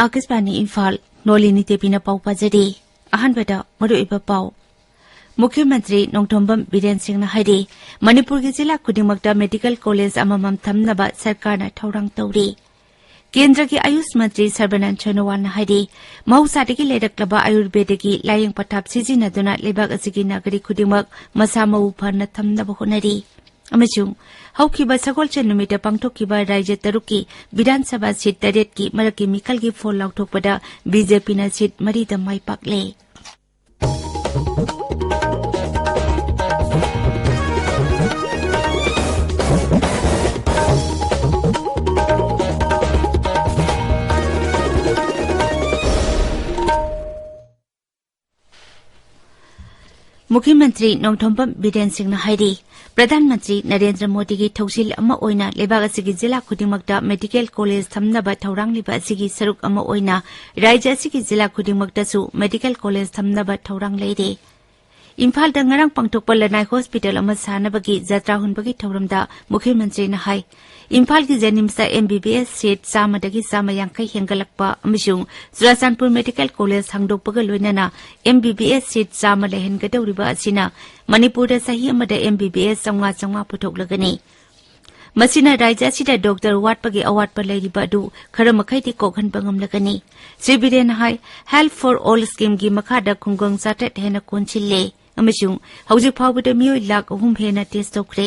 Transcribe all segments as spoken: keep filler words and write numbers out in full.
ꯑꯥꯀꯥꯁꯕꯥꯅꯤ ꯏꯝꯐꯥꯜ, ꯅꯣꯂꯤꯅꯤ ꯇꯦꯕꯤꯅ ꯄꯥꯎ ꯄꯥꯖꯔꯤ꯫ ꯑꯍꯥꯟꯕꯗ ꯃꯔꯨꯑꯣꯏꯕ ꯄꯥꯎ꯫ ꯃꯨꯈ꯭ꯌ ꯃꯟꯇ꯭ꯔꯤ ꯅꯣꯡꯊꯣꯝꯕꯝ ꯕꯤꯔꯦꯟ ꯁꯤꯡꯅ ꯍꯥꯏꯔꯤ, ꯃꯅꯤꯄꯨꯔꯒꯤ ꯖꯤꯂꯥ ꯈꯨꯗꯤꯡꯃꯛꯇ ꯃꯦꯗꯤꯀꯦꯜ ꯀꯣꯂꯦꯖ ꯑꯃꯃꯝ ꯊꯝꯅꯕ ꯁꯔꯀꯥꯔꯅ ꯊꯧꯔꯥꯡ ꯇꯧꯔꯤ꯫ ꯀꯦꯟꯗ꯭ꯔꯒꯤ ꯑꯥꯌꯨꯁ ꯃꯟꯇ꯭ꯔꯤ ꯁꯔꯕꯥꯅꯟꯗ ꯁꯣꯅꯣꯋꯥꯜꯅ ꯍꯥꯏꯔꯤ, ꯃꯍꯧꯁꯥꯗꯒꯤ ꯂꯩꯔꯛꯂꯕ ꯑꯥꯌꯨꯔꯕꯦꯗꯒꯤ ꯂꯥꯌꯦꯡ ꯄꯊꯥꯞ ꯁꯤꯖꯤꯟꯅꯗꯨꯅ ꯂꯩꯕꯥꯛ ꯑꯁꯤꯒꯤ ꯅꯥꯒꯔꯤꯛ ꯈꯨꯗꯤꯡꯃꯛ ꯃꯁꯥ ꯃꯎ ꯐꯅ ꯊꯝꯅꯕ ꯍꯣꯠꯅꯔꯤ꯫ ꯑꯃꯁꯨꯡ ꯍꯧꯈꯤꯕ ꯁꯒꯣꯜꯁꯦꯟ ꯅꯨꯃꯤꯠꯇ ꯄꯥꯡꯊꯣꯛꯈꯤꯕ ꯔꯥꯖ꯭ꯌ ꯇꯔꯨꯛꯀꯤ ꯕꯤꯙꯥꯟ ꯁꯚꯥ ꯁꯤꯠ ꯇꯔꯦꯠꯀꯤ ꯃꯔꯛꯀꯤ ꯃꯤꯈꯜꯒꯤ ꯐꯣꯜ ꯂꯥꯎꯊꯣꯛꯄꯗ ꯕꯤ ꯖꯦ ꯄꯤꯅ ꯁꯤꯠ ꯃꯔꯤꯗ ꯃꯥꯏ ꯄꯥꯛꯂꯦ꯫ ꯃꯨꯈ꯭ꯌ ꯃꯟꯇ꯭ꯔꯤ ꯅꯣꯡꯊꯣꯝꯕꯝ ꯕꯤꯔꯦꯟ ꯁꯤꯡꯅ ꯍꯥꯏꯔꯤ, ꯄ꯭ꯔꯙꯥꯟ ꯃꯟꯇ꯭ꯔꯤ ꯅꯔꯦꯟꯗ꯭ꯔ ꯃꯣꯗꯤꯒꯤ ꯊꯧꯁꯤꯜ ꯑꯃ ꯑꯣꯏꯅ ꯂꯩꯕꯥꯛ ꯑꯁꯤꯒꯤ ꯖꯤꯂꯥ ꯈꯨꯗꯤꯡꯃꯛꯇ ꯃꯦꯗꯤꯀꯦꯜ ꯀꯣꯂꯦꯖ ꯊꯝꯅꯕ ꯊꯧꯔꯥꯡꯂꯤꯕ ꯑꯁꯤꯒꯤ ꯁꯔꯨꯛ ꯑꯃ ꯑꯣꯏꯅ ꯔꯥꯖ꯭ꯌ ꯑꯁꯤꯒꯤ ꯖꯤꯂꯥ ꯈꯨꯗꯤꯡꯃꯛꯇꯁꯨ ꯃꯦꯗꯤꯀꯦꯜ ꯀꯣꯂꯦꯖ ꯊꯝꯅꯕ ꯊꯧꯔꯥꯡ ꯂꯩꯔꯦ꯫ ꯏꯝꯐꯥꯜꯗ ꯉꯔꯥꯡ ꯄꯥꯡꯊꯣꯛꯄ ꯂꯅꯥꯏ ꯍꯣꯁꯄꯤꯇꯥꯜ ꯑꯃ ꯁꯥꯅꯕꯒꯤ ꯖꯇ꯭ꯔꯥ ꯍꯨꯟꯕꯒꯤ ꯊꯧꯔꯝꯗ ꯃꯨꯈ꯭ꯌ ꯃꯟꯇ꯭ꯔꯤꯅ ꯍꯥꯏ, ꯏꯝꯐꯥꯜꯒꯤ ꯖꯦꯅꯤꯝꯁꯇ ꯑꯦꯝ ꯕꯤ ꯕꯤ ꯑꯦꯁ ꯁꯤꯠ ꯆꯥꯝꯃꯗꯒꯤ ꯆꯥꯝꯃ ꯌꯥꯡꯈꯩ ꯍꯦꯟꯒꯠꯂꯛꯄ ꯑꯃꯁꯨꯡ ꯆꯨꯔꯥꯆꯥꯟꯄꯨꯔ ꯃꯦꯗꯤꯀꯦꯜ ꯀꯣꯂꯦꯖ ꯍꯥꯡꯗꯣꯛꯄꯒ ꯂꯣꯏꯅꯅ ꯑꯦꯝ ꯕꯤ ꯕꯤ ꯑꯦꯁ ꯁꯤꯠ ꯆꯥꯝꯃ ꯂꯩꯍꯟꯒꯗꯧꯔꯤꯕ ꯑꯁꯤꯅ ꯃꯅꯤꯄꯨꯔꯗ ꯆꯍꯤ ꯑꯃꯗ ꯑꯦꯝ ꯕꯤ ꯕꯤ ꯑꯦꯁ ꯆꯥꯝꯃꯉꯥ ꯆꯥꯝꯃꯉꯥ ꯄꯨꯊꯣꯛꯂꯒꯅꯤ꯫ ꯃꯁꯤꯅ ꯔꯥꯖ꯭ꯌ ꯑꯁꯤꯗ ꯗꯣꯛꯇꯔ ꯋꯥꯠꯄꯒꯤ ꯑꯋꯥꯠꯄ ꯂꯩꯔꯤꯕ ꯑꯗꯨ ꯈꯔ ꯃꯈꯩꯗꯤ ꯀꯣꯛꯍꯟꯕ ꯉꯝꯂꯒꯅꯤ꯫ ꯁ꯭ꯔꯤ ꯕꯤꯔꯦꯟꯅ ꯍꯥꯏ, Health for All ꯁ꯭ꯀꯤꯝꯒꯤ ꯃꯈꯥꯗ ꯈꯨꯡꯒꯪ ꯆꯥꯇ꯭ꯔꯦꯠ ꯍꯦꯟꯅ ꯀꯣꯟꯁꯤꯜꯂꯦ ꯑꯃꯁꯨꯡ ꯍꯧꯖꯤꯛ ꯐꯥꯎꯕꯗ ꯃꯤꯑꯣꯏ ꯂꯥꯈ ꯑꯍꯨꯝ ꯍꯦꯟꯅ ꯇꯦꯁ ꯇꯧꯈ꯭ꯔꯦ꯫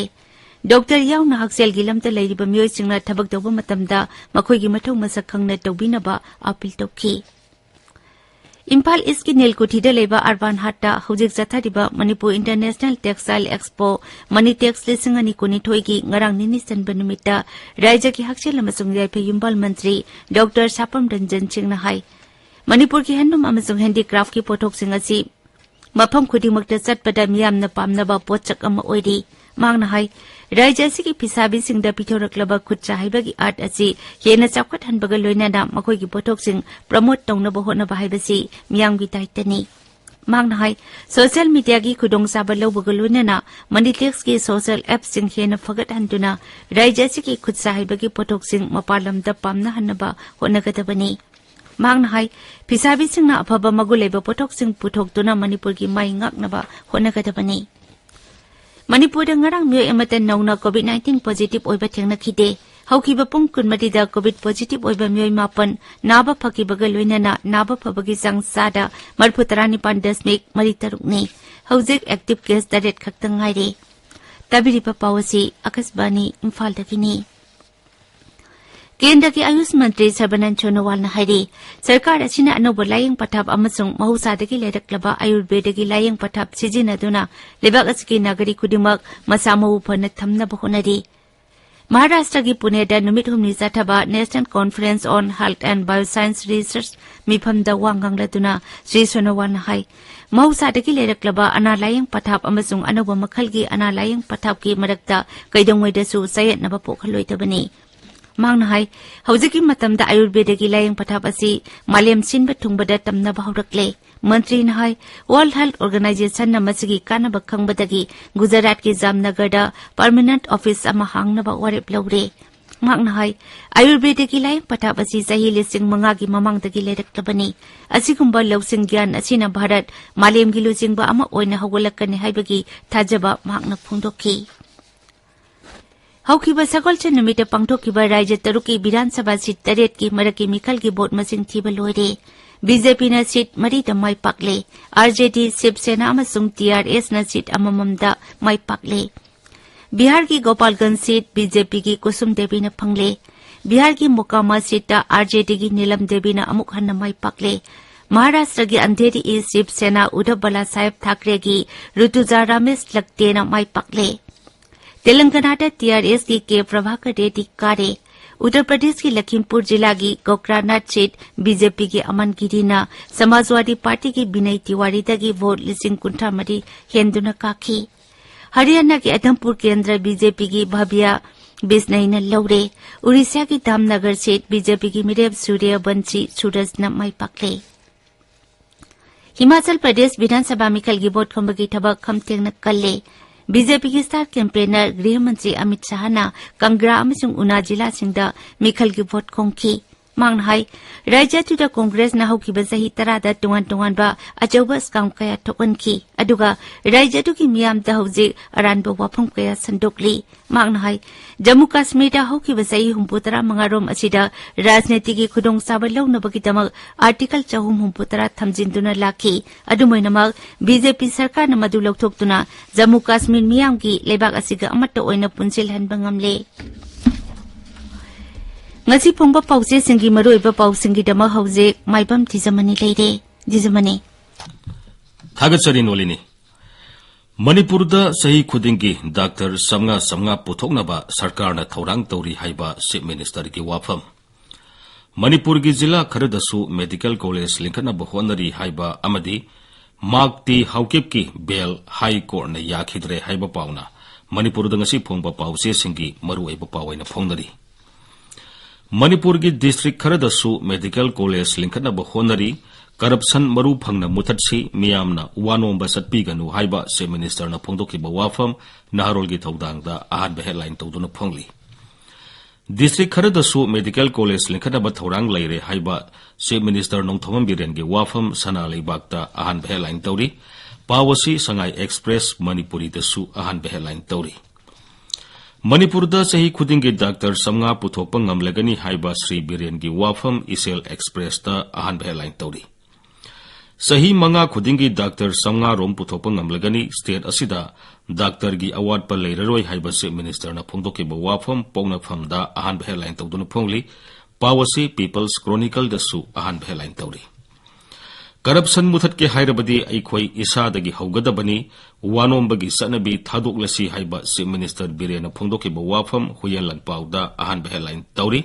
ꯗꯣꯛꯇꯔ ꯌꯥꯎꯅ ꯍꯛꯁꯦꯜꯒꯤ ꯂꯝꯗ ꯂꯩꯔꯤꯕ ꯃꯤꯑꯣꯏꯁꯤꯡꯅ ꯊꯕꯛ ꯇꯧꯕ ꯃꯇꯝꯗ ꯃꯈꯣꯏꯒꯤ ꯃꯊꯧ ꯃꯁꯛ ꯈꯪꯅ ꯇꯧꯕꯤꯅꯕ ꯑꯥꯄꯤꯜ ꯇꯧꯈꯤ꯫ ꯏꯝꯐꯥꯜ ꯏꯁꯀꯤ ꯅꯤꯜꯀꯨꯊꯤꯗ ꯂꯩꯕ ꯑꯔꯕꯥꯟ ꯍꯥꯠꯇ ꯍꯧꯖꯤꯛ ꯆꯠꯊꯔꯤꯕ ꯃꯅꯤꯄꯨꯔ ꯏꯟꯇꯔꯅꯦꯁꯅꯦꯜ ꯇꯦꯛꯁꯇꯥꯏꯜ ꯑꯦꯛꯁꯄꯣ ꯃꯅꯤ ꯇꯦꯛꯁ ꯂꯤꯁꯤꯡ ꯑꯅꯤ ꯀꯨꯟꯅꯤꯊꯣꯏꯒꯤ ꯉꯔꯥꯡ ꯅꯤꯅꯤ ꯆꯟꯕ ꯅꯨꯃꯤꯠꯇ ꯔꯥꯖ꯭ꯌꯒꯤ ꯍꯛꯁꯦꯜ ꯑꯃꯁꯨꯡ ꯌꯥꯏꯐ ꯌꯨꯝꯕꯥꯜ ꯃꯟꯇ꯭ꯔꯤ ꯗꯣꯛꯇꯔ ꯁꯥꯄꯝ ꯔꯟꯖꯟ ꯁꯤꯡꯅ ꯍꯥꯏ, ꯃꯅꯤꯄꯨꯔꯒꯤ ꯍꯦꯟꯂꯨꯝ ꯑꯃꯁꯨꯡ ꯍꯦꯟꯗꯤꯀ꯭ꯔꯥꯐꯀꯤ ꯄꯣꯠꯊꯣꯛꯁꯤꯡ ꯑꯁꯤ ꯃꯐꯝ ꯈꯨꯗꯤꯡꯃꯛꯇ ꯆꯠꯄꯗ ꯃꯤꯌꯥꯝꯅ ꯄꯥꯝꯅꯕ ꯄꯣꯠꯁꯛ ꯑꯃ ꯑꯣꯏꯔꯤ꯫ ꯃꯍꯥꯛꯅ ꯍꯥꯏ, ꯔꯥꯖ꯭ꯌ ꯑꯁꯤꯒꯤ ꯐꯤꯁꯥꯕꯤꯁꯤꯡꯗ ꯄꯤꯊꯣꯔꯛꯂꯕ ꯈꯨꯠ ꯁꯥ ꯍꯩꯕꯒꯤ ꯑꯥꯔꯠ ꯑꯁꯤ ꯍꯦꯟꯅ ꯆꯥꯎꯈꯠꯍꯟꯕꯒ ꯂꯣꯏꯅꯅ ꯃꯈꯣꯏꯒꯤ ꯄꯣꯠꯊꯣꯛꯁꯤꯡ ꯄ꯭ꯔꯃꯣꯠ ꯇꯧꯅꯕ ꯍꯣꯠꯅꯕ ꯍꯥꯏꯕꯁꯤ ꯃꯤꯌꯥꯝꯒꯤ ꯗꯥꯏꯇꯅꯤ꯫ ꯃꯍꯥꯛꯅ ꯍꯥꯏ, ꯁꯣꯁꯤꯌꯦꯜ ꯃꯤꯗꯤꯌꯥꯒꯤ ꯈꯨꯗꯣꯡꯆꯥꯕ ꯂꯧꯕꯒ ꯂꯣꯏꯅꯅ ꯃꯅꯤ ꯇꯦꯛꯁꯀꯤ ꯁꯣꯁꯤꯌꯦꯜ ꯑꯦꯞꯁꯤꯡ ꯍꯦꯟꯅ ꯐꯒꯠꯍꯟꯗꯨꯅ ꯔꯥꯖ꯭ꯌ ꯑꯁꯤꯒꯤ ꯈꯨꯠ ꯁꯥ ꯍꯩꯕꯒꯤ ꯄꯣꯠꯊꯣꯛꯁꯤꯡ ꯃꯄꯥꯟ ꯂꯝꯗ ꯄꯥꯝꯅꯍꯟꯅꯕ ꯍꯣꯠꯅꯒꯗꯕꯅꯤ꯫ ꯃꯍꯥꯛꯅ ꯍꯥꯏ, ꯐꯤꯁꯥꯕꯤꯁꯤꯡꯅ ꯑꯐꯕ ꯃꯒꯨꯟ ꯂꯩꯕ ꯄꯣꯠꯊꯣꯛꯁꯤꯡ ꯄꯨꯊꯣꯛꯇꯨꯅ ꯃꯅꯤꯄꯨꯔꯒꯤ ꯃꯩ ꯉꯥꯛꯅꯕ ꯍꯣꯠꯅꯒꯗꯕꯅꯤ꯫ ꯃꯅꯤꯄꯨꯔꯗ ꯉꯔꯥꯡ ꯃꯤꯑꯣꯏ ꯑꯃꯠꯇ ꯅꯧꯅ COVID nineteen positive ꯑꯣꯏꯕ ꯊꯦꯡꯅꯈꯤꯗꯦ꯫ ꯍꯧꯈꯤꯕ ꯄꯨꯡ ꯀꯨꯟꯃꯔꯤꯗ COVID positive ꯑꯣꯏꯕ ꯃꯤꯑꯣꯏ ꯃꯥꯄꯟ ꯅꯥꯕ ꯐꯈꯤꯕꯒ ꯂꯣꯏꯅꯅ ꯅꯥꯕ ꯐꯕꯒꯤ ꯆꯥꯡ ꯆꯥꯗ ꯃꯔꯤꯐꯨ ꯇꯔꯥꯅꯤꯄꯥꯟ ꯗꯁꯃꯤꯛ ꯃꯔꯤ ꯇꯔꯨꯛꯅꯤ꯫ ꯍꯧꯖꯤꯛ active case ꯇꯔꯦꯠ ꯈꯛꯇ ꯉꯥꯏꯔꯦ꯫ ꯇꯥꯕꯤꯔꯤꯕ ꯄꯥꯎ ꯑꯁꯤ ꯑꯀꯥꯁꯕꯥꯅꯤ ꯏꯝꯐꯥꯜꯗꯒꯤꯅꯤ꯫ ꯀꯦꯟꯗ꯭ꯔꯒꯤ ꯑꯌꯨꯁ ꯃꯟꯇ꯭ꯔꯤ ꯁꯔꯕꯥꯅꯟꯗ ꯁꯣꯅꯣꯋꯥꯜꯅ ꯍꯥꯏꯔꯤ, ꯁꯔꯀꯥꯔ ꯑꯁꯤꯅ ꯑꯅꯧꯕ ꯂꯥꯌꯦꯡ ꯄꯊꯥꯞ ꯑꯃꯁꯨꯡ ꯃꯍꯧꯁꯥꯗꯒꯤ ꯂꯩꯔꯛꯂꯕ ꯑꯥꯌꯨꯔꯕꯦꯗꯒꯤ ꯂꯥꯌꯦꯡ ꯄꯊꯥꯞ ꯁꯤꯖꯤꯟꯅꯗꯨꯅ ꯂꯩꯕꯥꯛ ꯑꯁꯤꯒꯤ ꯅꯥꯒꯔꯤꯛ ꯈꯨꯗꯤꯡꯃꯛ ꯃꯁꯥ ꯃꯎ ꯐꯅ ꯊꯝꯅꯕ ꯍꯣꯠꯅꯔꯤ꯫ ꯃꯍꯥꯔꯥꯁꯇ꯭ꯔꯒꯤ ꯄꯨꯅꯦꯗ ꯅꯨꯃꯤꯠ ꯍꯨꯝꯅꯤ ꯆꯠꯊꯕ National Conference on Health and Bioscience Research ꯃꯤꯐꯝꯗ ꯋꯥ ꯉꯥꯡꯂꯗꯨꯅ ꯁ꯭ꯔꯤ ꯁꯣꯅꯣꯋꯥꯜꯅ ꯍꯥꯏ, ꯃꯍꯧꯁꯥꯗꯒꯤ ꯂꯩꯔꯛꯂꯕ ꯑꯅꯥ ꯂꯥꯌꯦꯡ ꯄꯊꯥꯞ ꯑꯃꯁꯨꯡ ꯑꯅꯧꯕ ꯃꯈꯜꯒꯤ ꯑꯅꯥ ꯂꯥꯌꯦꯡ ꯄꯊꯥꯞꯀꯤ ꯃꯔꯛꯇ ꯀꯩꯗꯧꯉꯩꯗꯁꯨ ꯆꯌꯦꯠꯅꯕ ꯄꯣꯛꯍꯜꯂꯣꯏꯗꯕꯅꯤ꯫ ꯃꯍꯥꯛꯅ ꯍꯥꯏ, ꯍꯧꯖꯤꯛꯀꯤ ꯃꯇꯝꯗ ꯑꯥꯌꯨꯔꯕꯦꯗꯒꯤ ꯂꯥꯌꯦꯡ ꯄꯊꯥꯞ ꯑꯁꯤ ꯃꯥꯂꯦꯝ ꯁꯤꯟꯕ ꯊꯨꯡꯕꯗ ꯇꯝꯅꯕ ꯍꯧꯔꯛꯂꯦ꯫ ꯃꯟꯇ꯭ꯔꯤꯅ ꯍꯥꯏ, World Health Organizationꯅ ꯃꯁꯤꯒꯤ ꯀꯥꯟꯅꯕ ꯈꯪꯕꯗꯒꯤ ꯒꯨꯖꯔꯥꯠꯀꯤ ꯖꯥꯝꯅꯒꯔꯗ permanent office ꯑꯃ ꯍꯥꯡꯅꯕ ꯋꯥꯔꯦꯞ ꯂꯧꯔꯦ꯫ ꯃꯍꯥꯛꯅ ꯍꯥꯏ, ꯑꯥꯌꯨꯔꯕꯦꯗꯒꯤ ꯂꯥꯌꯦꯡ ꯄꯊꯥꯞ ꯑꯁꯤ ꯆꯍꯤ ꯂꯤꯁꯤꯡ ꯃꯉꯥꯒꯤ ꯃꯃꯥꯡꯗꯒꯤ ꯂꯩꯔꯛꯂꯕꯅꯤ꯫ ꯑꯁꯤꯒꯨꯝꯕ ꯂꯧꯁꯤꯡ ꯒ꯭ꯌꯥꯟ ꯑꯁꯤꯅ ꯚꯥꯔꯠ ꯃꯥꯂꯦꯝꯒꯤ ꯂꯨꯆꯤꯡꯕ ꯑꯃ ꯑꯣꯏꯅ ꯍꯧꯒꯠꯂꯛꯀꯅꯤ ꯍꯥꯏꯕꯒꯤ ꯊꯥꯖꯕ ꯃꯍꯥꯛꯅ ꯐꯣꯡꯗꯣꯛꯈꯤ꯫ ꯍꯧꯈꯤꯕ ꯁꯒꯣꯜꯁꯦꯟ ꯅꯨꯃꯤꯠꯇ ꯄꯥꯡꯊꯣꯛꯈꯤꯕ ꯔꯥꯖ꯭ꯌ ꯇꯔꯨꯛꯀꯤ ꯕꯤꯙꯥꯟ ꯁꯚꯥ ꯁꯤꯠ ꯇꯔꯦꯠꯀꯤ ꯃꯔꯛꯀꯤ ꯃꯤꯈꯜꯒꯤ ꯚꯣꯠ ꯃꯁꯤꯡ ꯊꯤꯕ ꯂꯣꯏꯔꯦ꯫ BJPꯅ ꯁꯤꯠ ꯃꯔꯤꯗ ꯃꯥꯏ ꯄꯥꯛꯂꯦ꯫ RJD, ꯁꯤꯕ ꯁꯦꯅꯥ ꯑꯃꯁꯨꯡ TRSꯅ ꯁꯤꯠ ꯑꯃꯃꯝꯗ ꯃꯥꯏ ꯄꯥꯛꯂꯦ꯫ ꯕꯤꯍꯥꯔꯒꯤ ꯒꯣꯄꯥꯜꯒꯟꯖ ꯁꯤꯠ BJPꯒꯤ ꯀꯨꯁꯨꯝ ꯗꯦꯕꯤꯅ ꯐꯪꯂꯦ꯫ ꯕꯤꯍꯥꯔꯒꯤ ꯃꯣꯀꯥꯃꯥ ꯁꯤꯠꯇ RJDꯒꯤ ꯅꯤꯂꯝ ꯗꯦꯕꯤꯅ ꯑꯃꯨꯛ ꯍꯟꯅ ꯃꯥꯏ ꯄꯥꯛꯂꯦ꯫ ꯃꯍꯥꯔꯥꯁꯇ꯭ꯔꯒꯤ ꯑꯟꯙꯦꯔꯤ ꯏꯁ ꯁꯤꯕ ꯁꯦꯅꯥ ꯎꯗꯕ ꯕꯥꯂꯥ ꯁꯥꯍꯦꯕ ꯊꯥꯀ꯭ꯔꯦꯒꯤ ꯔꯨꯇꯨꯖꯥ ꯔꯥꯃꯦꯁ ꯂꯛꯇꯦꯅ ꯃꯥꯏ ꯄꯥꯛꯂꯦ꯫ ꯇꯦꯂꯪꯒꯅꯥꯗ TRSꯀꯤ ꯀꯦ ꯄ꯭ꯔꯚꯥꯀꯔ ꯔꯦꯗꯤ ꯀꯥꯔꯦ꯫ ꯎꯠꯇꯔ ꯄ꯭ꯔꯗꯦꯁꯀꯤ ꯂꯈꯤꯝꯄꯨꯔ ꯖꯤꯂꯥꯒꯤ ꯀꯣꯀ꯭ꯔꯥꯅꯥꯠ ꯁꯤꯠ BJPꯒꯤ ꯑꯃꯟ ꯒꯤꯔꯤꯅ ꯁꯃꯥꯖꯋꯥꯗꯤ ꯄꯥꯔꯇꯤꯒꯤ ꯕꯤꯅꯌ ꯇꯤꯋꯥꯔꯤꯗꯒꯤ ꯚꯣꯠ ꯂꯤꯁꯤꯡ ꯀꯨꯟꯊ꯭ꯔꯥ ꯃꯔꯤ ꯍꯦꯟꯗꯨꯅ ꯀꯥꯈꯤ꯫ ꯍꯔꯤꯌꯥꯅꯥꯒꯤ ꯑꯗꯝꯄꯨꯔ ꯀꯦꯟꯗ꯭ꯔ BJPꯒꯤ ꯚꯥꯕꯤꯌꯥ ꯕꯤꯁꯅꯩꯅ ꯂꯧꯔꯦ꯫ ꯎꯔꯤꯁ꯭ꯌꯥꯒꯤ ꯗꯥꯝꯅꯒꯔ ꯁꯤꯠ BJPꯒꯤ ꯃꯤꯔꯦꯞ ꯁꯨꯔ꯭ꯌ ꯕꯟꯁꯤ ꯁꯨꯔꯖꯅ ꯃꯥꯏ ꯄꯥꯛꯂꯦ꯫ ꯍꯤꯃꯥꯆꯜ ꯄ꯭ꯔꯗꯦꯁ ꯕꯤꯙꯥꯟ ꯁꯚꯥ ꯃꯤꯈꯜꯒꯤ ꯚꯣꯠ ꯈꯣꯝꯕꯒꯤ ꯊꯕꯛ ꯈꯝꯊꯦꯡꯅ ꯀꯜꯂꯦ꯫ BJPꯒꯤ star campaigner ꯒ꯭ꯔꯤꯍ ꯃꯟꯇ꯭ꯔꯤ ꯑꯃꯤꯠ ꯁꯥꯍꯅ ꯀꯪꯒ꯭ꯔꯥ ꯑꯃꯁꯨꯡ ꯎꯅꯥ ꯖꯤꯂꯥꯁꯤꯡꯗ ꯃꯤꯈꯜꯒꯤ ꯚꯣꯠ ꯈꯣꯝꯈꯤ꯫ ꯃꯍꯥꯛꯅ ꯍꯥꯏ, ꯔꯥꯖ꯭ꯌ ꯑꯗꯨꯗ ꯀꯣꯡꯒ꯭ꯔꯦꯁꯅ ꯍꯧꯈꯤꯕ ꯆꯍꯤ ꯇꯔꯥꯗ ꯇꯣꯉꯥꯟ ꯇꯣꯉꯥꯟꯕ ꯑꯆꯧꯕ scam ꯀꯌꯥ ꯊꯣꯛꯍꯟꯈꯤ, ꯑꯗꯨꯒ ꯔꯥꯖ꯭ꯌ ꯑꯗꯨꯒꯤ ꯃꯤꯌꯥꯝꯗ ꯍꯧꯖꯤꯛ ꯑꯔꯥꯟꯕ ꯋꯥꯐꯝ ꯀꯌꯥ ꯁꯟꯗꯣꯛꯂꯤ꯫ ꯃꯍꯥꯛꯅ ꯍꯥꯏ, ꯖꯝꯃꯨ ꯀꯥꯁꯃꯤꯔꯗ ꯍꯧꯈꯤꯕ ꯆꯍꯤ ꯍꯨꯝꯐꯨ ꯇꯔꯥ ꯃꯉꯥꯔꯣꯝ ꯑꯁꯤꯗ ꯔꯥꯖꯅꯤꯇꯤꯒꯤ ꯈꯨꯗꯣꯡꯆꯥꯕ ꯂꯧꯅꯕꯒꯤꯗꯃꯛ Article ꯆꯍꯨꯝ ꯍꯨꯝꯐꯨ ꯇꯔꯥ ꯊꯝꯖꯤꯟꯗꯨꯅ ꯂꯥꯛꯈꯤ꯫ ꯑꯗꯨꯝ ꯑꯣꯏꯅꯃꯛ, BJP ꯁꯔꯀꯥꯔꯅ ꯃꯗꯨ ꯂꯧꯊꯣꯛꯇꯨꯅ ꯖꯝꯃꯨ ꯀꯥꯁꯃꯤꯔ ꯃꯤꯌꯥꯝꯒꯤ ꯂꯩꯕꯥꯛ ꯑꯁꯤꯒ ꯑꯃꯠꯇ ꯑꯣꯏꯅ ꯄꯨꯟꯁꯤꯜꯍꯟꯕ ꯉꯝꯂꯦ꯫ ꯉꯁꯤ ꯐꯣꯡꯕ ꯄꯥꯎꯆꯦꯁꯤꯡꯒꯤ ꯃꯔꯨꯑꯣꯏꯕ ꯄꯥꯎꯁꯤꯡꯒꯤꯗꯃꯛ ꯍꯧꯖꯤꯛ ꯃꯥꯏꯕꯝ ꯊꯤꯖꯃꯅꯤ ꯂꯩꯔꯦ꯫ ꯊꯤꯖꯃꯅꯤ꯫ ꯊꯥꯒꯠꯆꯔꯤ ꯅꯣꯂꯤꯅꯤ꯫ ꯃꯅꯤꯄꯨꯔꯗ ꯆꯍꯤ ꯈꯨꯗꯤꯡꯒꯤ ꯗꯥꯛꯇꯔ ꯆꯥꯝꯃꯉꯥ ꯆꯥꯝꯃꯉꯥ ꯄꯨꯊꯣꯛꯅꯕ ꯁꯔꯀꯥꯔꯅ ꯊꯧꯔꯥꯡ ꯇꯧꯔꯤ ꯍꯥꯏꯕ Chief Ministerꯒꯤ ꯋꯥꯐꯝ꯫ ꯃꯅꯤꯄꯨꯔꯒꯤ ꯖꯤꯂꯥ ꯈꯔꯗꯁꯨ medical college ꯂꯤꯡꯈꯠꯅꯕ ꯍꯣꯠꯅꯔꯤ ꯍꯥꯏꯕ ꯑꯃꯗꯤ ꯃꯥꯛꯇꯤ ꯍꯥꯎꯀꯤꯞꯀꯤ bail High Courtꯅ ꯌꯥꯈꯤꯗ꯭ꯔꯦ ꯍꯥꯏꯕ ꯄꯥꯎꯅ ꯃꯅꯤꯄꯨꯔꯗ ꯉꯁꯤ ꯐꯣꯡꯕ ꯄꯥꯎꯆꯦꯁꯤꯡꯒꯤ ꯃꯔꯨꯑꯣꯏꯕ ꯄꯥꯎ ꯑꯣꯏꯅ ꯐꯣꯡꯅꯔꯤ꯫ ꯃꯅꯤꯄꯨꯔꯒꯤ district ꯈꯔꯗꯁꯨ medical college ꯂꯤꯡꯈꯠꯅꯕ ꯍꯣꯠꯅꯔꯤ꯫ Corruption ꯃꯔꯨ ꯐꯪꯅ ꯃꯨꯊꯠꯁꯤ, ꯃꯤꯌꯥꯝꯅ ꯋꯥ ꯅꯣꯝꯕ ꯆꯠꯄꯤꯒꯅꯨ ꯍꯥꯏꯕ Chief Ministerꯅ ꯐꯣꯡꯗꯣꯛꯈꯤꯕ ꯋꯥꯐꯝ ꯅꯍꯥꯔꯣꯜꯒꯤ ꯊꯧꯗꯥꯡꯗ ꯑꯍꯥꯟꯕ headline ꯇꯧꯗꯨꯅ ꯐꯣꯡꯂꯤ꯫ District ꯈꯔꯗꯁꯨ medical college ꯂꯤꯡꯈꯠꯅꯕ ꯊꯧꯔꯥꯡ ꯂꯩꯔꯦ ꯍꯥꯏꯕ Chief Minister ꯅꯣꯡꯊꯣꯝꯕꯝ ꯕꯤꯔꯦꯟꯒꯤ ꯋꯥꯐꯝ ꯁꯅꯥ ꯂꯩꯕꯥꯛꯇ ꯑꯍꯥꯟꯕ headline ꯇꯧꯔꯤ꯫ ꯄꯥꯎ ꯑꯁꯤ ꯁꯉꯥꯏ Express ꯃꯅꯤꯄꯨꯔꯤꯗꯁꯨ ꯑꯍꯥꯟꯕ headline ꯇꯧꯔꯤ꯫ ꯃꯅꯤꯄꯨꯔꯗ ꯆꯍꯤ ꯈꯨꯗꯤꯡꯒꯤ ꯗꯥꯛꯇꯔ ꯆꯥꯝꯃꯉꯥ ꯄꯨꯊꯣꯛꯄ ꯉꯝꯂꯒꯅꯤ ꯍꯥꯏꯕ ꯁ꯭ꯔꯤ ꯕꯤꯔꯦꯟꯒꯤ ꯋꯥꯐꯝ ꯏꯆꯦꯜ Expressꯇ ꯑꯍꯥꯟꯕ headline ꯇꯧꯔꯤ꯫ ꯆꯍꯤ ꯃꯉꯥ ꯈꯨꯗꯤꯡꯒꯤ ꯗꯥꯛꯇꯔ ꯆꯥꯝꯃꯉꯥ ꯔꯣꯝ ꯄꯨꯊꯣꯛꯄ ꯉꯝꯂꯒꯅꯤ, state ꯑꯁꯤꯗ ꯗꯥꯛꯇꯔꯒꯤ ꯑꯋꯥꯠꯄ ꯂꯩꯔꯔꯣꯏ ꯍꯥꯏꯕ Chief Ministerꯅ ꯐꯣꯡꯗꯣꯛꯈꯤꯕ ꯋꯥꯐꯝ ꯄꯣꯛꯅꯐꯝꯗ ꯑꯍꯥꯟꯕ headline ꯇꯧꯗꯨꯅ ꯐꯣꯡꯂꯤ꯫ ꯄꯥꯎ ꯑꯁꯤ People's Chronicleꯗꯁꯨ ꯑꯍꯥꯟꯕ headline ꯇꯧꯔꯤ꯫ Corruption ꯃꯨꯊꯠꯀꯦ ꯍꯥꯏꯔꯕꯗꯤ ꯑꯩꯈꯣꯏ ꯏꯁꯥꯗꯒꯤ ꯍꯧꯒꯗꯕꯅꯤ, ꯋꯥꯅꯣꯝꯕꯒꯤ ꯆꯠꯅꯕꯤ ꯊꯥꯗꯣꯛꯂꯁꯤ ꯍꯥꯏꯕ Chief Minister ꯕꯤꯔꯦꯟꯅ ꯐꯣꯡꯗꯣꯛꯈꯤꯕ ꯋꯥꯐꯝ ꯍꯨꯏꯌꯦꯟ ꯂꯥꯟꯄꯥꯎꯗ ꯑꯍꯥꯟꯕ headline ꯇꯧꯔꯤ꯫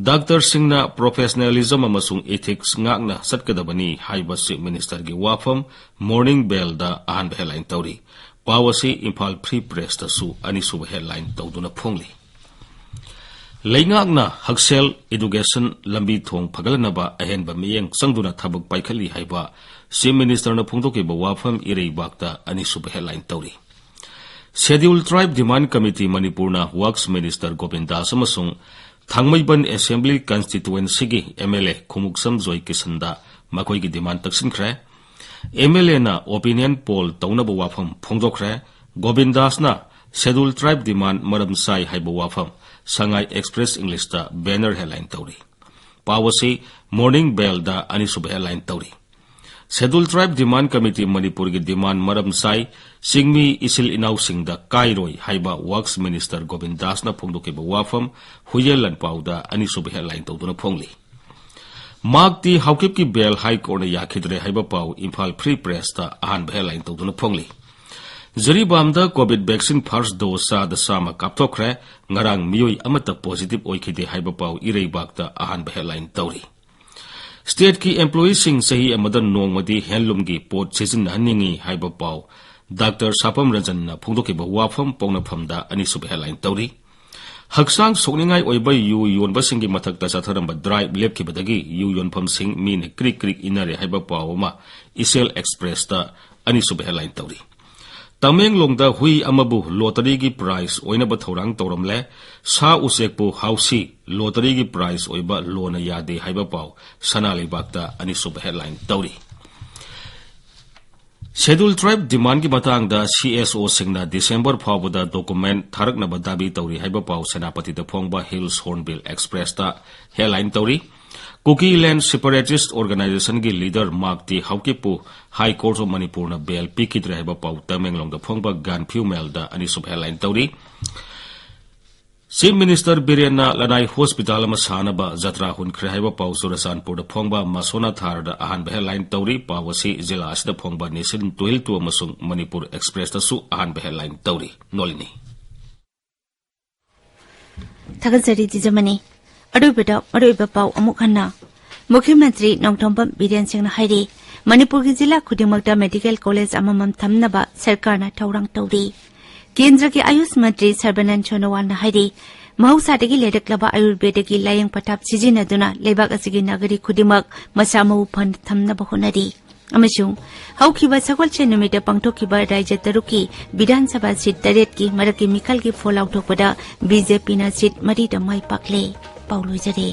ꯗꯥꯛꯇꯔꯁꯤꯡꯅ professionalism ꯑꯃꯁꯨꯡ ethics ꯉꯥꯛꯅ ꯆꯠꯀꯗꯕꯅꯤ ꯍꯥꯏꯕ Chief Ministerꯒꯤ ꯋꯥꯐꯝ Morning Bellꯗ ꯑꯍꯥꯟꯕ headline ꯇꯧꯔꯤ꯫ ꯄꯥꯎ ꯑꯁꯤ ꯏꯝꯐꯥꯜ Free Pressꯇꯁꯨ ꯑꯅꯤꯁꯨꯕ headline ꯇꯧꯗꯨꯅ ꯐꯣꯡꯂꯤ꯫ ꯂꯩꯉꯥꯛꯅ ꯍꯛꯁꯦꯜ, education, ꯂꯝꯕꯤ ꯊꯣꯡ ꯐꯒꯠꯅꯕ ꯑꯍꯦꯟꯕ ꯃꯤꯠꯌꯦꯡ ꯆꯪꯗꯨꯅ ꯊꯕꯛ ꯄꯥꯏꯈꯠꯂꯤ ꯍꯥꯏꯕ Chief Ministerꯅ ꯐꯣꯡꯗꯣꯛꯈꯤꯕ ꯋꯥꯐꯝ ꯏꯔꯩꯕꯥꯛꯇ ꯑꯅꯤꯁꯨꯕ headline ꯇꯧꯔꯤ꯫ Scheduled Tribe Demand Committee ꯃꯅꯤꯄꯨꯔꯅ Works Minister ꯒꯣꯕꯤꯟ ꯗꯥꯁ ꯑꯃꯁꯨꯡ ꯊꯥꯡꯃꯩꯕꯟ Assembly Constituencyꯒꯤ MLA ꯈꯨꯃꯨꯛꯁꯝ ꯖꯣꯏ ꯀꯤꯁꯟꯗ ꯃꯈꯣꯏꯒꯤ demand ꯇꯛꯁꯤꯟꯈ꯭ꯔꯦ꯫ MLAꯅ opinion poll ꯇꯧꯅꯕ ꯋꯥꯐꯝ ꯐꯣꯡꯗꯣꯛꯈ꯭ꯔꯦ꯫ ꯒꯣꯕꯤꯟꯗꯥꯁꯅ Scheduled Tribe demand ꯃꯔꯝ ꯆꯥꯏ ꯍꯥꯏꯕ ꯋꯥꯐꯝ ꯁꯉꯥꯏ Express Englishꯇ banner headline ꯇꯧꯔꯤ꯫ ꯄꯥꯎ ꯑꯁꯤ Morning Bellꯗ ꯑꯅꯤꯁꯨꯕ headline ꯇꯧꯔꯤ꯫ Scheduled Tribe Demand Committee ꯃꯅꯤꯄꯨꯔꯒꯤ demand ꯃꯔꯝ ꯆꯥꯏ, ꯆꯤꯡꯃꯤ ꯏꯆꯤꯜ ꯏꯅꯥꯎꯁꯤꯡꯗ ꯀꯥꯏꯔꯣꯏ ꯍꯥꯏꯕ Works Minister ꯒꯣꯕꯤꯟ ꯗꯥꯁꯅ ꯐꯣꯡꯗꯣꯛꯈꯤꯕ ꯋꯥꯐꯝ ꯍꯨꯏꯌꯦꯟ ꯂꯥꯟꯄꯥꯎꯗ ꯑꯅꯤꯁꯨꯕ headline ꯇꯧꯗꯨꯅ ꯐꯣꯡꯂꯤ꯫ ꯃꯥꯛꯇꯤ ꯍꯥꯎꯀꯤꯞꯀꯤ bail High Courtꯅ ꯌꯥꯈꯤꯗ꯭ꯔꯦ ꯍꯥꯏꯕ ꯄꯥꯎ Imphal Free Pressꯇ ꯑꯍꯥꯟꯕ headline ꯇꯧꯗꯨꯅ ꯐꯣꯡꯂꯤ꯫ ꯖꯤꯔꯤꯕꯥꯝꯗ COVID vaccine first dose ꯆꯥꯗ ꯆꯥꯝꯃ ꯀꯥꯞꯊꯣꯛꯈ꯭ꯔꯦ, ꯉꯔꯥꯡ ꯃꯤꯑꯣꯏ ꯑꯃꯠꯇ positive ꯑꯣꯏꯈꯤꯗꯦ ꯍꯥꯏꯕ ꯄꯥꯎ ꯏꯔꯩꯕꯥꯛꯇ ꯑꯍꯥꯟꯕ headline ꯇꯧꯔꯤ꯫ Stateꯀꯤ employeeꯁꯤꯡ ꯆꯍꯤ ꯑꯃꯗ ꯅꯣꯡꯃꯗꯤ handloomꯒꯤ ꯄꯣꯠ ꯁꯤꯖꯤꯟꯅꯍꯟꯅꯤꯡꯏ ꯍꯥꯏꯕ ꯄꯥꯎ ꯗꯥꯛꯇꯔ ꯁꯥꯄꯝ ꯔꯟꯖꯟꯅ ꯐꯣꯡꯗꯣꯛꯈꯤꯕ ꯋꯥꯐꯝ ꯄꯣꯛꯅꯐꯝꯗ ꯑꯅꯤꯁꯨꯕ headline ꯇꯧꯔꯤ꯫ ꯍꯛꯆꯥꯡ ꯁꯣꯛꯅꯤꯡꯉꯥꯏ ꯑꯣꯏꯕ ꯌꯨ ꯌꯣꯟꯕꯁꯤꯡꯒꯤ ꯃꯊꯛꯇ ꯆꯠꯊꯔꯝꯕ drive ꯂꯦꯞꯈꯤꯕꯗꯒꯤ ꯌꯨ ꯌꯣꯟꯐꯝꯁꯤꯡ ꯃꯤꯅ ꯀ꯭ꯔꯤꯛ ꯀ꯭ꯔꯤꯛ ꯏꯟꯅꯔꯦ ꯍꯥꯏꯕ ꯄꯥꯎ ꯑꯃ ꯏꯆꯦꯜ Expressꯇ ꯑꯅꯤꯁꯨꯕ headline ꯇꯧꯔꯤ꯫ ꯇꯃꯦꯡꯂꯣꯡꯗ ꯍꯨꯏ ꯑꯃꯕꯨ lotteryꯒꯤ prize ꯑꯣꯏꯅꯕ ꯊꯧꯔꯥꯡ ꯇꯧꯔꯝꯂꯦ꯫ ꯁꯥ ꯎꯆꯦꯛꯄꯨ ꯍꯥꯎꯁꯤ lotteryꯒꯤ prize ꯑꯣꯏꯕ ꯂꯣꯅ ꯌꯥꯗꯦ ꯍꯥꯏꯕ ꯄꯥꯎ ꯁꯅꯥ ꯂꯩꯕꯥꯛꯇ ꯑꯅꯤꯁꯨꯕ headline ꯇꯧꯔꯤ꯫ Scheduled Tribe demandꯀꯤ ꯃꯇꯥꯡꯗ CSOꯁꯤꯡꯅ December ꯐꯥꯎꯕꯗ document ꯊꯥꯔꯛꯅꯕ ꯗꯥꯕꯤ ꯇꯧꯔꯤ ꯍꯥꯏꯕ ꯄꯥꯎ ꯁꯦꯅꯥꯄꯇꯤꯗ ꯐꯣꯡꯕ Hills Hornbill Expressꯇ headline ꯇꯧꯔꯤ꯫ Kuki Land Separatist Organizationꯒꯤ leader ꯃꯥꯛꯇꯤ ꯍꯥꯎꯀꯤꯞꯄꯨ High Court of ꯃꯅꯤꯄꯨꯔꯅ bail ꯄꯤꯈꯤꯗ꯭ꯔꯦ ꯍꯥꯏꯕ ꯄꯥꯎ ꯇꯃꯦꯡꯂꯣꯡꯗ ꯐꯣꯡꯕ ꯒꯥꯟꯐꯤꯌꯨ ꯃꯦꯜꯗ ꯑꯅꯤꯁꯨꯕ headline ꯇꯧꯔꯤ꯫ Chief Minister ꯕꯤꯔꯦꯟꯅ ꯂꯅꯥꯏ hospital ꯑꯃ ꯁꯥꯅꯕ ꯖꯇ꯭ꯔꯥ ꯍꯨꯟꯈ꯭ꯔꯦ ꯍꯥꯏꯕ ꯄꯥꯎ ꯆꯨꯔꯆꯥꯟꯄꯨꯔꯗ ꯐꯣꯡꯕ ꯃꯁꯣꯅꯥ ꯊꯥꯔꯗ ꯑꯍꯥꯟꯕ headline ꯇꯧꯔꯤ꯫ ꯄꯥꯎ ꯑꯁꯤ ꯖꯤꯂꯥ ꯑꯁꯤꯗ ꯐꯣꯡꯕ Nation ꯇꯨꯍꯤꯜ ꯇꯨ ꯑꯃꯁꯨꯡ ꯃꯅꯤꯄꯨꯔ Expressꯇꯁꯨ ꯑꯍꯥꯟꯕ headline ꯇꯧꯔꯤ꯫ ꯅꯣꯂꯤꯅꯤ꯫ ꯊꯥꯒꯠꯆꯔꯤ ꯇꯤꯖꯃꯅꯤ꯫ ꯑꯔꯣꯏꯕꯗ ꯃꯔꯨꯑꯣꯏꯕ ꯄꯥꯎ ꯑꯃꯨꯛ ꯍꯟꯅ꯫ ꯃꯨꯈ꯭ꯌ ꯃꯟꯇ꯭ꯔꯤ ꯅꯣꯡꯊꯣꯝꯕꯝ ꯕꯤꯔꯦꯟ ꯁꯤꯡꯅ ꯍꯥꯏꯔꯤ, ꯃꯅꯤꯄꯨꯔꯒꯤ ꯖꯤꯂꯥ ꯈꯨꯗꯤꯡꯃꯛꯇ medical college ꯑꯃꯃꯝ ꯊꯝꯅꯕ ꯁꯔꯀꯥꯔꯅ ꯊꯧꯔꯥꯡ ꯇꯧꯔꯤ꯫ ꯀꯦꯟꯗ꯭ꯔꯒꯤ ꯑꯌꯨꯁ ꯃꯟꯇ꯭ꯔꯤ ꯁꯔꯕꯥꯅꯟꯗ ꯁꯣꯅꯣꯋꯥꯜꯅ ꯍꯥꯏꯔꯤ, ꯃꯍꯧꯁꯥꯗꯒꯤ ꯂꯩꯔꯛꯂꯕ ꯑꯌꯨꯔꯕꯦꯗꯒꯤ ꯂꯥꯌꯦꯡ ꯄꯊꯥꯞ ꯁꯤꯖꯤꯟꯅꯗꯨꯅ ꯂꯩꯕꯥꯛ ꯑꯁꯤꯒꯤ ꯅꯥꯒꯔꯤꯛ ꯈꯨꯗꯤꯡꯃꯛ ꯃꯁꯥ ꯃꯎ ꯐꯅ ꯊꯝꯅꯕ ꯍꯣꯠꯅꯔꯤ꯫ ꯑꯃꯁꯨꯡ ꯍꯧꯈꯤꯕ ꯁꯒꯣꯜꯁꯦꯟ ꯅꯨꯃꯤꯠꯇ ꯄꯥꯡꯊꯣꯛꯈꯤꯕ ꯔꯥꯖ꯭ꯌ ꯇꯔꯨꯛꯀꯤ ꯕꯤꯙꯥꯟ ꯁꯚꯥ ꯁꯤꯠ ꯇꯔꯦꯠꯀꯤ ꯃꯔꯛꯀꯤ ꯃꯤꯈꯜꯒꯤ ꯐꯣꯜ ꯂꯥꯎꯊꯣꯛꯄꯗ ꯕꯤ ꯖꯦ ꯄꯤꯅ ꯁꯤꯠ ꯃꯔꯤꯗ ꯃꯥꯏ ꯄꯥꯛꯂꯦ꯫ ꯄꯥꯎ ꯂꯣꯏꯖꯔꯦ꯫